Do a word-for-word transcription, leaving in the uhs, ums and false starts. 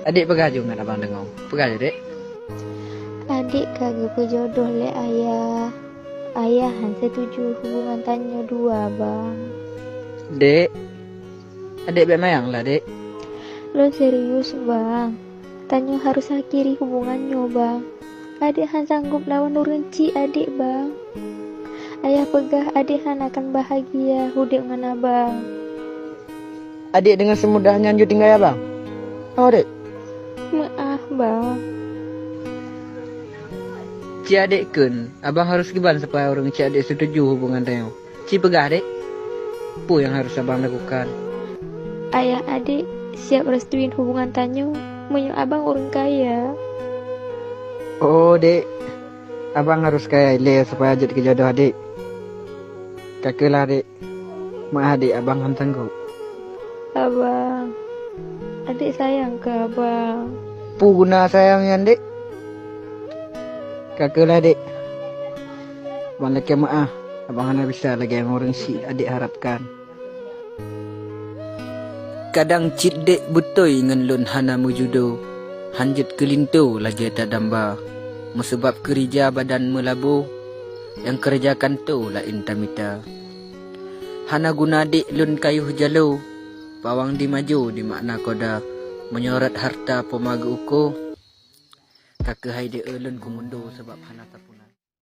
Adék peugah ju ngon abang deungoe. Peugah ju, Dek. Adék ka geupeujodoh lé ayah. Ayah han setuju hubungan tanyoe dua, Bang. Dek, adék bék mayang lah, Dek. Lôn serius, Bang. Tanyoe harus akhiri hubungan nyoe, Bang. Adék han sanggob lawan ureuëng chik adék, Bang. Ayah peugah adék hana akan bahagia udeb ngon abang. Adék deungon seumudah nyan jeuet tinggai abang? Oh, Dek. Meu'ah, Bang. Ci adék kheun, abang harus kiban supaya ureuëng chik adék setuju hubungan tanyoe. Ci peugah, Dek, peue nyang harus abang lakukan? Ayah adék siap restuin hubungan tanyoe meunyoe abang ureuëng kaya. Oh, Dek, abang harus kaya ilée supaya jeuet keu jodoh adék. Ka keulah, Dek. Meu'ah, Dek, abang han sanggob. Abang, adék sayang keu abang. Peue guna sayang nyan, Dek? Ka keulah, Dek. Abang lakée meu'ah, abang hana bisa lagée nyang ureuëng chik adék harapkan. Kadang cit dek beutôi ngon lôn hana meujudo, han jeuet keu linto lagée tadamba. Meuseubab keurija badan meulabo, nyang keureuja kanto laén tamita. Hana guna dek lôn kayôh jalo, pawang dimajo dimakna koda, meunyoe rot hareuta poma geu-uko, ka keuhai dee lôn kumundo sabab hana tapun.